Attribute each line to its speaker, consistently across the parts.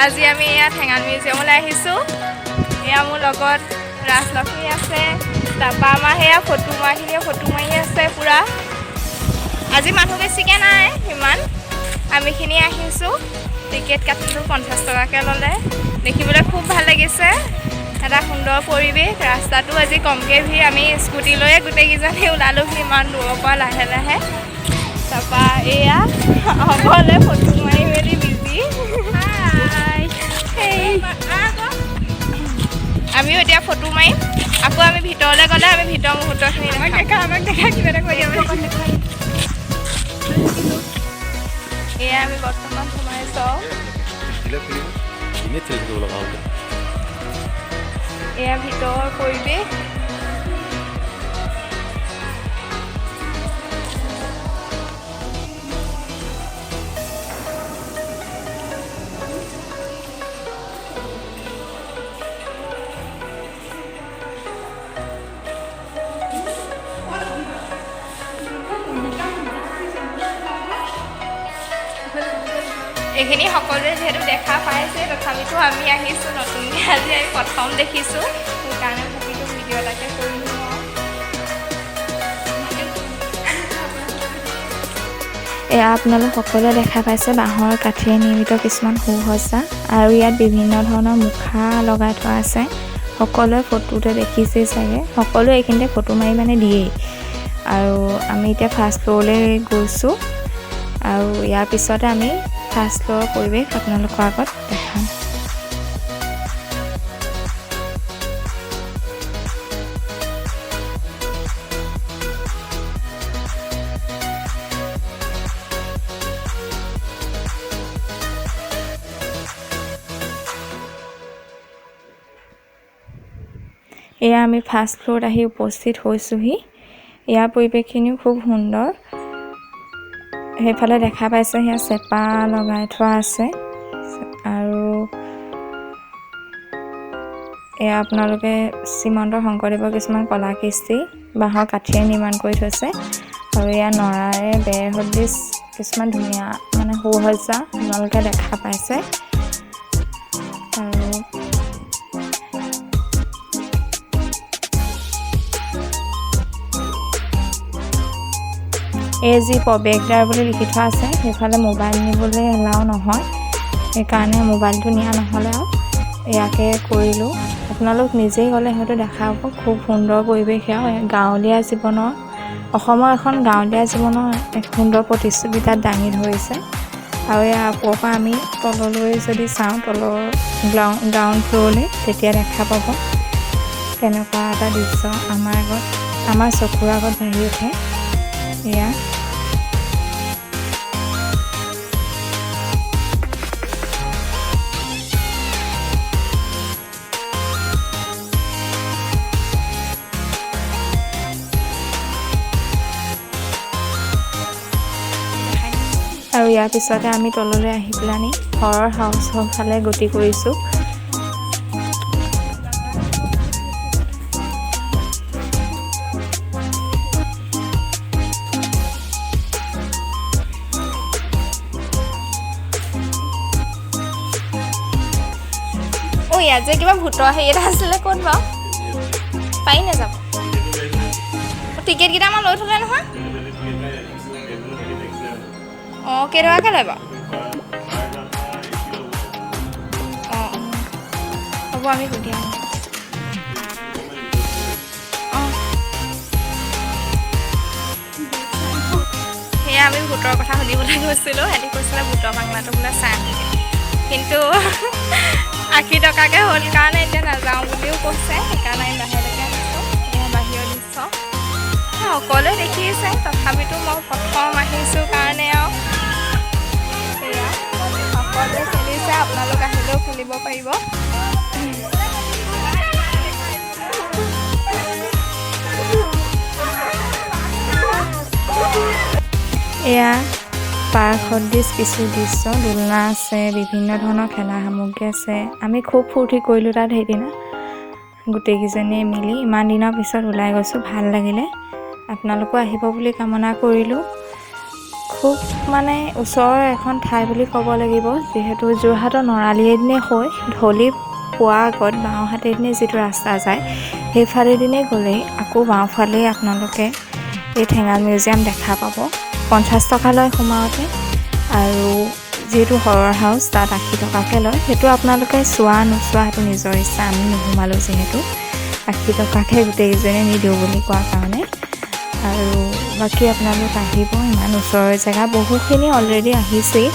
Speaker 1: আজি আমি এয়া ঠেঙাল মিউজিয়ামলৈ আহিছোঁ। এয়া মোৰ লগত ৰাজলক্ষ্মী আছে, তাৰপৰা আমাৰ সেয়া ফটো মৰাখিনিয়ে ফটো মাৰি আছে পূৰা। আজি মানুহ বেছিকৈ নাই ইমান, আমিখিনি আহিছোঁ। টিকেট কাটিলোঁ, 50 টকাকৈ ল'লে। দেখিবলৈ খুব ভাল লাগিছে, এটা সুন্দৰ পৰিৱেশ। ৰাস্তাটো আজি কমকৈ ভিৰ, আমি স্কুটি লৈয়ে গোটেইকেইজনী ওলালোহি ইমান দূৰৰ পৰা লাহে লাহে। তাৰপৰা এয়া সকলোৱে ফটো মাৰি মেলি বিজি। আমিও এতিয়া ফটো মাৰিম, আকৌ আমি ভিতৰলৈ গ'লে আমি ভিতৰৰ মুহূৰ্তখিনি আমাক দেখা কিবা এটা কৰি। এয়া আমি বৰ্তমান সোমাইছোঁ। এয়া ভিতৰৰ পৰিৱেশ। এইখিনি সকলোৱে যিহেতু দেখা পাইছে, তথাপিতো আমি আহিছোঁ নতুনকৈ, আজি আমি প্ৰথম দেখিছোঁ, সেইকাৰণে ভাবিলোঁ ভিডিঅ' এটাকে কৰি লওঁ। এয়া আপোনালোক সকলোৱে দেখা পাইছে বাঁহৰ কাঠিৰে নিৰ্মিত কিছুমান সু-সজ্জা, আৰু ইয়াত বিভিন্ন ধৰণৰ মুখা লগাই থোৱা আছে। সকলোৱে ফটোতে দেখিছেই চাগে, সকলোৱে এইখিনিতে ফটো মাৰি মানে দিয়েই। আৰু আমি এতিয়া ফাৰ্ষ্ট ফ্ল'ৰলৈ গৈছোঁ, আৰু ইয়াৰ পিছতে আমি ফাৰ্ষ্ট ফ্ল'ৰৰ পৰিৱেশ আপোনালোকৰ আগত দেখাম। এয়া আমি ফাৰ্ষ্ট ফ্ল'ৰত আহি উপস্থিত হৈছোঁহি। ইয়াৰ পৰিৱেশখিনিও খুব সুন্দৰ। সেইফালে দেখা পাইছে সেয়া চেপা লগাই থোৱা আছে, আৰু এয়া আপোনালোকে শ্ৰীমন্ত শংকৰদেৱৰ কিছুমান কলা কৃষ্টি বাঁহৰ কাঠিৰে নিৰ্মাণ কৰি থৈছে। আৰু এয়া নৰাৰে বেৰ সদৃশ কিছুমান ধুনীয়া মানে সুসজ্জা আপোনালোকে দেখা পাইছে। আৰু এই যি প্ৰৱেশদ্বাৰ বুলি লিখি থোৱা আছে, সেইফালে মোবাইল নিবলৈ এলাও নহয়, সেইকাৰণে মোবাইলটো নিয়া নহ'লে আৰু ইয়াকে কৰিলোঁ। আপোনালোক নিজেই গ'লে হয়তো দেখা পাব খুব সুন্দৰ পৰিৱেশ। সেয়া গাঁৱলীয়া জীৱনৰ, অসমৰ এখন গাঁৱলীয়া জীৱনৰ এক সুন্দৰ প্ৰতিচ্ছবি তাত দাঙি ধৰিছে। আৰু ইয়াৰ ওপৰৰ পৰা আমি তললৈ যদি চাওঁ, তলৰ গ্ৰাউণ্ড ফ্ল'ৰলৈ, তেতিয়া দেখা পাব তেনেকুৱা এটা দৃশ্য আমাৰ আগত, আমাৰ চকুৰ আগত ভাহি উঠে। এয়া আৰু ইয়াৰ পিছতে আমি তললৈ আহি পেলানি হৰৰ হাউচৰ ফালে গতি কৰিছোঁ। অ' ইয়াত যে কিবা ভূতৰ হেৰি এটা আছিলে, ক'ত বাৰু? পাৰি নাযাব। টিকেট কেইটামান লৈ থ'লে নহয়। অঁ, কেইটকাকৈ লয় বাৰু? অঁ, হ'ব, আমি সুধি আহিম। অঁ, সেয়া আমি ভূতৰ কথা সুধিবলৈ গৈছিলোঁ, সিহঁতি কৈছিলে ভূতৰ বাংলাটো বোলে চাই আহিমগৈ, কিন্তু 80 টকাকৈ হ'ল কাৰণে এতিয়া নাযাওঁ বুলিও কৈছে, সেইকাৰণে আমি বাহিৰলৈকে আহিছোঁ। এয়া বাহিৰৰ দৃশ্য সকলোৱে দেখিছে, তথাপিতো মই প্ৰথম আহিছোঁ কাৰণে আৰু সেয়া সকলোৱে খেলিছে, আপোনালোক আহিলেও খেলিব পাৰিব। এয়া পাৰ্ক সদৃশ কিছু দৃশ্য, দোলনা আছে, বিভিন্ন ধৰণৰ খেলা সামগ্ৰী আছে। আমি খুব ফূৰ্তি কৰিলোঁ তাত সেইদিনা গোটেইকেইজনীয়ে মিলি। ইমান দিনৰ পিছত ওলাই গৈছোঁ, ভাল লাগিলে। আপোনালোকো আহিব বুলি কামনা কৰিলোঁ। খুব মানে ওচৰৰ এখন ঠাই বুলি ক'ব লাগিব, যিহেতু যোৰহাটৰ নৰালিয়েদিনে হৈ ঢলি পোৱাৰ আগত বাওঁহাতেদিনে যিটো ৰাস্তা যায় সেইফালেদিনে গ'লেই আকৌ বাওঁফালেই আপোনালোকে এই ঠেঙাল মিউজিয়াম দেখা পাব। 50 টকা লয় সোমাওঁতে, আৰু যিহেতু হৰৰ হাউচ তাত 80 টকাকৈ লয়। সেইটো আপোনালোকে চোৱা নোচোৱা সেইটো নিজৰ ইচ্ছা, আমি নোসোমালোঁ যিহেতু 80 টকাকৈ গোটেইকেইজনে নিদিওঁ বুলি কোৱাৰ কাৰণে। আৰু বাকী আপোনালোক আহিব, ইমান ওচৰৰ জেগা, বহুখিনি অলৰেডি আহিছেই,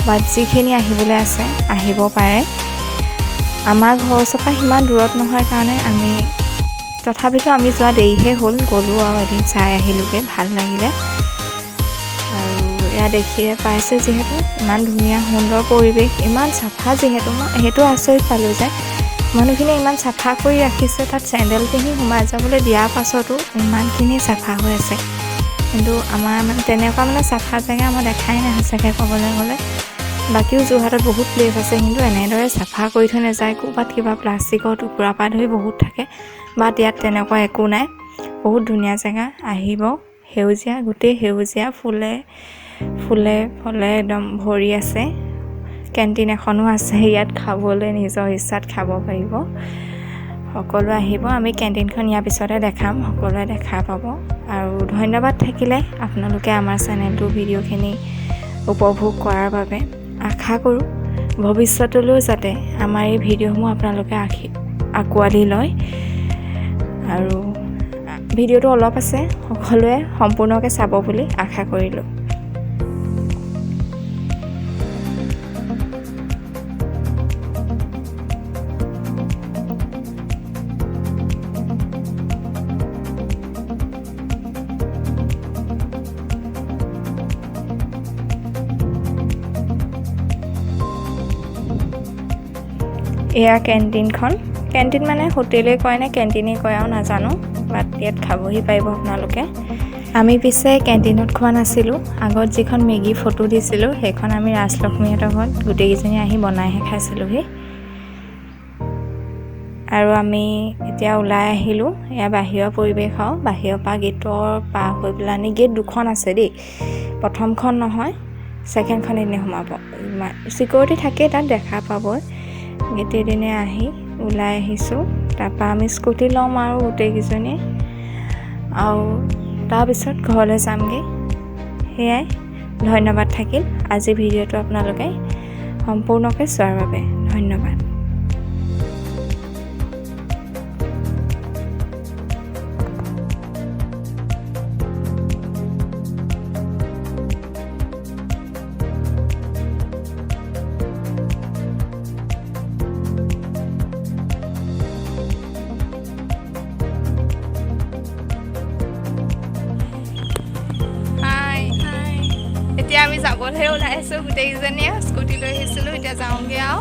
Speaker 1: বাট যিখিনি আহিবলৈ আছে আহিব পাৰে। আমাৰ ঘৰৰ ওচৰৰ পৰা সিমান দূৰত নহয় কাৰণে আমি তথাপিতো আমি যোৱা দেৰিহে হ'ল, গ'লোঁ আৰু এদিন চাই আহিলোঁগৈ, ভাল লাগিলে। আৰু এয়া দেখিয়ে পাইছে যিহেতু ইমান ধুনীয়া সুন্দৰ পৰিৱেশ, ইমান চাফা, যিহেতু মই সেইটো আচৰিত পালোঁ যে মানুহখিনিয়ে ইমান চাফা কৰি ৰাখিছে। তাত চেণ্ডেল পিন্ধি সোমাই যাবলৈ দিয়াৰ পাছতো ইমানখিনি চাফা হৈ আছে। কিন্তু আমাৰ মানে তেনেকুৱা মানে চাফা জেগা মই দেখাই নাই সঁচাকৈ ক'বলৈ গ'লে। বাকীও যোৰহাটত বহুত প্লেচ আছে, কিন্তু এনেদৰে চাফা কৰি থৈ নাযায়। ক'ৰবাত কিবা প্লাষ্টিকৰ টুকুৰা পৰা ধৰি বহুত থাকে, বাট ইয়াত তেনেকুৱা একো নাই। বহুত ধুনীয়া জেগা, আহিব। সেউজীয়া, গোটেই সেউজীয়া, ফুলে ফুলে ফলে একদম ভৰি আছে। কেণ্টিন এখনো আছে ইয়াত, খাবলৈ নিজৰ ইচ্ছাত খাব পাৰিব। সকলোৱে আহিব, আমি কেণ্টিনখন ইয়াৰ পিছতে দেখাম, সকলোৱে দেখা পাব। আৰু ধন্যবাদ থাকিলে আপোনালোকে আমাৰ চেনেলটোৰ ভিডিঅ'খিনি উপভোগ কৰাৰ বাবে। আশা কৰোঁ ভৱিষ্যতলৈও যাতে আমাৰ এই ভিডিঅ'সমূহ আপোনালোকে আঁকোৱালি লয়। আৰু ভিডিঅ'টো অলপ আছে, সকলোৱে সম্পূৰ্ণকৈ চাব বুলি আশা কৰিলোঁ। এয়া কেণ্টিনখন, কেণ্টিন মানে হোটেলেই কয় নে কেণ্টিনেই কয় আৰু নাজানো, বাট ইয়াত খাবহি পাৰিব আপোনালোকে। আমি পিছে কেণ্টিনত খোৱা নাছিলোঁ, আগত যিখন মেগী ফটো দিছিলোঁ সেইখন আমি ৰাজলক্ষ্মীহঁতৰ ঘৰত গোটেইকেইজনী আহি বনাইহে খাইছিলোঁহি। আৰু আমি এতিয়া ওলাই আহিলোঁ, এয়া বাহিৰৰ পৰিৱেশ আৰু বাহিৰৰ পৰা গেটৰ পাৰ হৈ পেলানি, গেট দুখন আছে দেই, প্ৰথমখন নহয় ছেকেণ্ডখন এদিনে সোমাব, চিকিউৰিটি থাকেই তাত দেখা পাব। গোটেইদিনে আহি ওলাই আহিছোঁ, তাৰপৰা আমি স্কুটি ল'ম আৰু গোটেইকেইজনীয়ে, আৰু তাৰপিছত ঘৰলৈ যামগৈ। সেয়াই, ধন্যবাদ থাকিল আজিৰ ভিডিঅ'টো আপোনালোকে সম্পূৰ্ণকৈ চোৱাৰ বাবে, ধন্যবাদ। এতিয়া আমি যাবলৈহে ওলাই আছোঁ, গোটেইকেইজনীয়ে স্কুটি লৈ আহিছিলোঁ, এতিয়া যাওঁগৈ। আৰু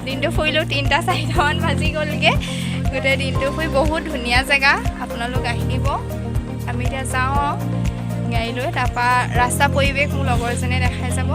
Speaker 1: দিনটো ফুৰিলোঁ, 3টা 4টামান বাজি গ'লগৈ গোটেই দিনটো ফুৰি। বহুত ধুনীয়া জেগা, আপোনালোক আহিব। আমি এতিয়া যাওঁ আৰু গাড়ী লৈ, তাৰপৰা ৰাস্তা পৰিৱেশ মোৰ লগৰজনে দেখাই যাব।